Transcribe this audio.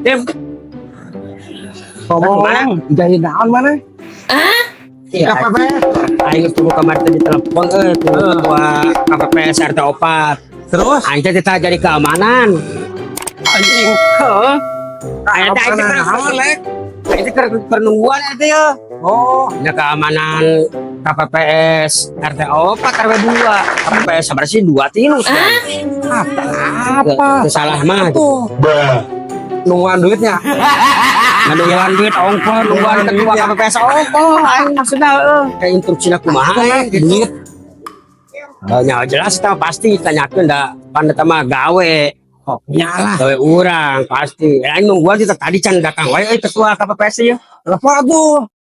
Tim. Ngomong, jadi naon mana? Iya, KPPS. Aing geus tunggu kamari teh ditelepon euy ku ketua KPPS RT 4. Terus? Aing teh ditanya jadi keamanan. Anjing. Heeh. Aing teh aing teh Keamanan naon, Lek? Aing teh keur nungguan eta ya. Oh, Ya keamanan KPPS RT 4 RW 2. KPPS sabar sih 2 3 apa? Apa? Itu salah mah gitu. Tuh. Nungguan duitnya. Nungguan duit ongkoh, nungguan ketua KPPS ongkoh, aing maksudnya heeh. Kayak instruksina kumaha gitu. Duit. Oh, nya jelas eta mah pasti tanyakeun da pan eta mah gawe. Oh, nyalah. Gawe urang pasti. Aing nungguan kita tadi can datang wae euy ketua KPPS ya. Telepon tuh.